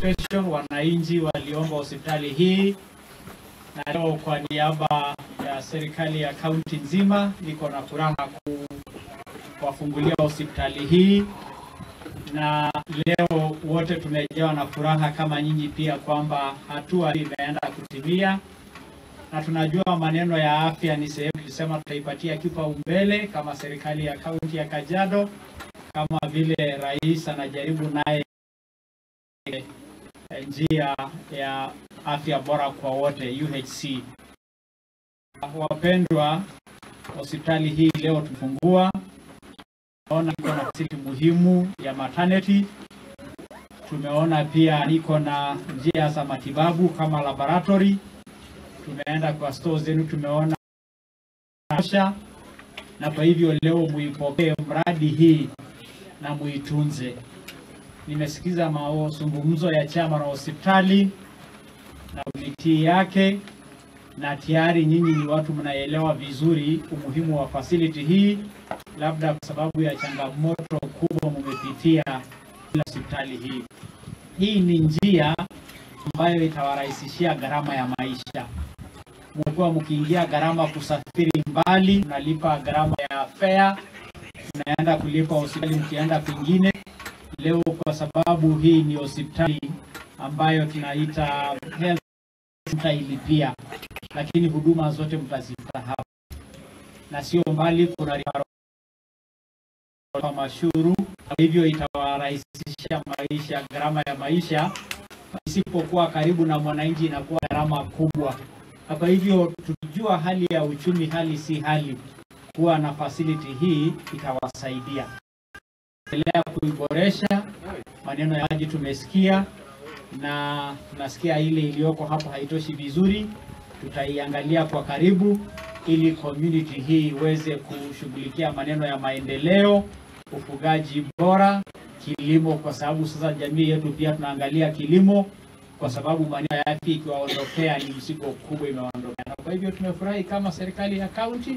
Special wananchi waliomba hospitali hii, na leo kwa niaba ya serikali ya kaunti nzima niko na furaha kuwafungulia hospitali hii, na leo wote tumejawa na furaha kama nyinyi pia kwamba hatua hii imeenda kutimia. Na tunajua maneno ya afya ni sehemu tulisema tutaipatia kipaumbele kama serikali ya kaunti ya Kajiado, kama vile rais anajaribu naye njia ya afya bora kwa wote UHC. Wapendwa, hospitali hii leo tumefungua. Tumeona iko na facility muhimu ya maternity. Tumeona pia iko na njia za matibabu kama laboratory. Tumeenda kwa stores zenu tumeona, na kwa hivyo leo muipokee mradi hii na muitunze. Nimesikiza mazungumzo ya chama na hospitali na komiti yake, na tayari nyinyi ni watu mnaelewa vizuri umuhimu wa facility hii, labda kwa sababu ya changamoto kubwa mmepitia bila hospitali hii. Hii ni njia ambayo itawarahisishia gharama ya maisha. Mlikuwa mkiingia gharama kusafiri mbali, mnalipa gharama ya fare, mnaenda kulipa hospitali mkienda kwingine. Leo kwa sababu hii ni hospitali ambayo tunaita health, mtailipia, lakini huduma zote mtazipata hapa. Na sio mbali kuna referral mashuru, hivyo itawarahisisha maisha, gharama ya maisha. Isipokuwa karibu na mwananchi inakuwa gharama kubwa. Na kwa hivyo tukijua hali ya uchumi, hali si hali, kuwa na facility hii itawasaidia endelea kuiboresha. Maneno ya maji tumesikia, na tunasikia ile iliyoko hapo haitoshi vizuri. Tutaiangalia kwa karibu ili community hii iweze kushughulikia maneno ya maendeleo, ufugaji bora, kilimo, kwa sababu sasa jamii yetu pia tunaangalia kilimo, kwa sababu maneno ya afya ikiwaondokea ni mzigo kubwa imewaondokea. Na kwa hivyo tumefurahi kama serikali ya kaunti.